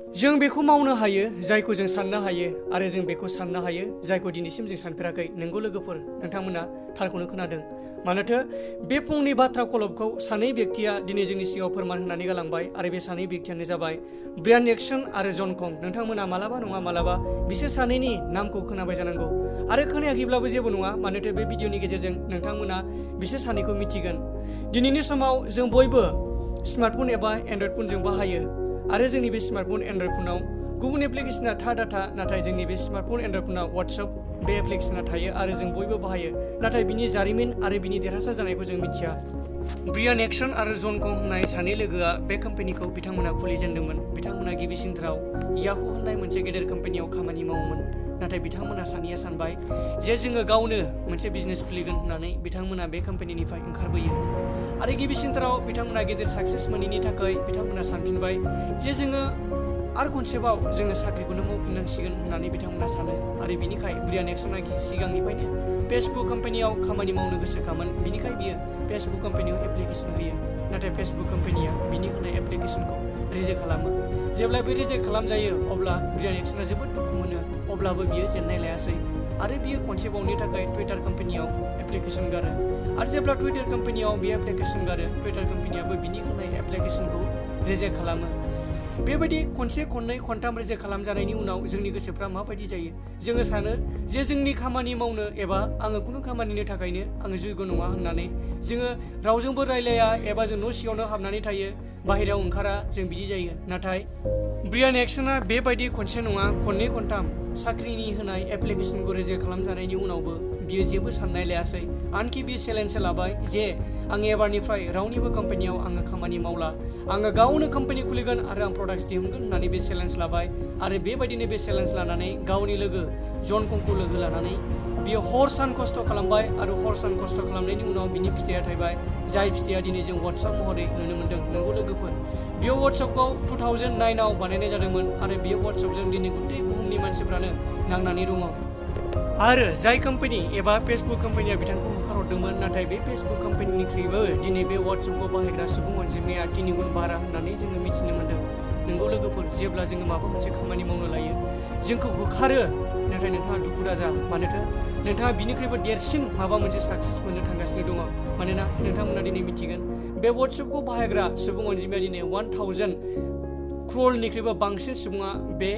जों बेखौ मावनो हायो जायखौ जों साननो हायो आरो जों बेखौ साननो हायो जायखौ दिनैसिम जों सानफेराखै। नोंगौ लोगोफोर, नोंथांमोना थारखौनो खोनादों। मानोथो बे फंनि बाथ्रा खलबखौ सानै व्यक्तिया दिनै जोंनि सिगाङाव फोरमान होनानै गालांबाय आरो बे सानै व्यक्तियानो जाबाय ब्रियान एक्सन आरो जन कं। नोंथांमोना मालाबा नङा मालाबा बिसोर सानैनि नामखौ खोनाबाय जानांगौ आरो खोनायाखैब्लाबो जेबो नङा। मानोथो बे भिडिअनि गेजेरजों नोंथांमोना बिसोर सानैखौ मिथिगोन। दिनैनि समाव जों बयबो स्मार्टफन एबा एन्ड्रइड फनजों बाहायो आरो जोंनि बे स्मार्टफन एन्ड्रइड फनाव गुबुन एप्लिकेसना डाटा, नाथाय जोंनि बे स्मार्टफन एन्ड्रइड फनाव WhatsApp बे एप्लिकेसना थायो आरो जों बयबो बाहायो। नाथाय बिनि जारिमिन आरो बिनि देरहासार जानायखौ जों मिथिया। ब्रियान एक्सन आरो जन कं होननाय सानै लोगोआ बे कम्पानिखौ बिथांमोना खुलिजेनदोंमोन। बिथांमोना गिबिसिनथाराव याहू होननाय मोनसे गेदेर कम्पानियाव खामानि मावोमोन। नाथाय बिथांमोना सानैया सानबाय जे जोङो गावनो मोनसे बिजनेस खुलिगोन होननानै बिथांमोना बे कम्पानिनिफ्राय ओंखारबोयो आरो गिबिसिनथाराव बिथांमोना गेदेर साक्सेस मोनैनि थाखाय बिथांमोना सानफिनबाय जे जोङो आरो खनसेबाव जोङो साख्रिखौनो मावफिननांसिगोन होननानै बिथांमोना सानो आरो बिनिखाय ब्रियान एक्सना सिगांनिफ्रायनो फेसबुक कम्पानियाव खामानि मावनो गोसोखामोन। बिनिखाय बियो फेसबुक कम्पानियाव एप्लिकेसन होयो। नाथाय फेसबुक कम्पानिया बिनि होनाय एप्लिकेसनखौ रिजेक्ट खालामो। जेब्ला बे रिजेक्ट खालामजायो अब्ला ब्रियान एक्सना जोबोद दुखु मोनो। अब्लाबो बियो जेननाय लायासै आरो बियो खनसेबावनि थाखाय टुइटार कम्पानियाव एप्लिकेसन गारो आरो जेब्ला टुइटार कम्पानियाव बे एप्लिकेसन गारो टुइटार कम्पानियाबो बिनि होनाय एप्लिकेसनखौ रिजेक्ट खालामो। बेबायदि खनसे खननै खनथाम रिजेक्ट खालामजानायनि उनाव जोंनि गोसोफ्रा माबायदि जायो? जोङो सानो जे जोंनि खामानि मावनो एबा आङो खुनु खामानिनि थाखायनो आङो जयग' नङा होननानै जोङो रावजोंबो रायलाया एबा जों न' सिङावनो हाबनानै थायो, बाहेरायाव ओंखारा, जों बिदि जायो। नाथाय ब्रियान एक्सना बेबायदि खनसे नङा खननै खनथाम साख्रिनि होनाय एप्लिकेसनखौ रिजेक्ट खालामजानायनि उनावबो बियो जेबो साननाय लायासै। आनखि बियो चेलेन्ज लाबाय जे आं एबारनिफ्राय रावनिबो कम्पानियाव आङो खामानि मावला, आङो गावनो कम्पानि खुलिगोन आरो आं प्रडाक्ट्स दिहुनगोन होननानै बे चेलेन्ज लाबाय आरो बेबायदिनो बे चेलेन्ज लानानै गावनि लोगो जन कंखौ लोगो लानानै बियो हर सान खस्थ' खालामबाय आरो हर सान खस्थ' खालामनायनि उनाव बिनि फिथाइया थायबाय, जाय फिथाइया दिनै जों WhatsApp महरै नुनो मोन्दों। नंगौ लोगोफोर, बियो WhatsAppखौ 2009आव बानायनाय जादोंमोन आरो बे WhatsAppजों दिनै गुबै बुहुमनि मानसिफ्रानो नांनानै दङ। आरो जाय कम्पानि एबा फेसबुक कम्पानिया बिथांखौ होखारहरदोंमोन, नाथाय बे फेसबुक कम्पानिनिख्रुइबो दिनै बे WhatsAppखौ बाहायग्रा सुबुं अनजिमाया 3 गुन बारा होननानै जोङो मिथिनो मोन्दों। नंगौ लोगोफोर, जेब्ला जोङो माबा मोनसे खामानि मावनो लायो जोंखौ होखारो, नाथाय नोंथाङा दुखु दाजा। मानोथो नोंथाङा बिनिख्रुइबो देरसिन माबा मोनसे साक्सेस मोननो थांगासिनो दङ। मानोना नोंथांमोना दिनै मिथिगोन बे WhatsAppखौ बाहायग्रा सुबुं अनजिमाया दिनै 1000 क्र'रनिख्रुइबो बांसिन सुबुङा बे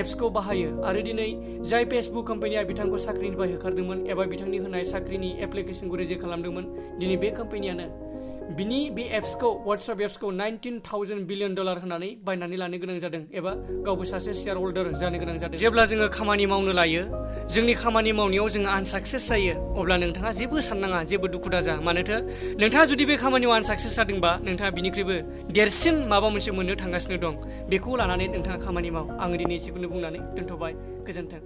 एप्सखौ बाहायो आरो दिनै जाय फेसबुक कम्पानिया बिथांखौ साख्रिनिफ्राय होखारदोंमोन एबा बिथांनि होनाय साख्रिनि एप्लिकेसनखौ रिजेक्ट खालामदोंमोन, दिनै बे कम्पानियानो बिनि बे एप्सखौ WhatsApp एप्सखौ $19,000 बिलियन होनानै बायनानै लानो गोनां जादों एबा गावबो सासे शेयार हल्डार जानो गोनां जादों। जेब्ला जोङो खामानि मावनो लायो, जोंनि खामानि मावनायाव जोङो आनसाक्सेस जायो, अब्ला नोंथाङा जेबो साननाङा, जेबो दुखु दाजा। मानोथो नोंथाङा जुदि बे खामानियाव आनसाक्सेस जादोंबा नोंथाङा बिनिख्रुइबो देरसिन माबा मोनसे मोननो थांगासिनो दं। बेखौ लानानै नोंथाङा खामानि माव। आङो दिनै एसेखौनो बुंनानै दोनथ'बाय। गोजोन्थों।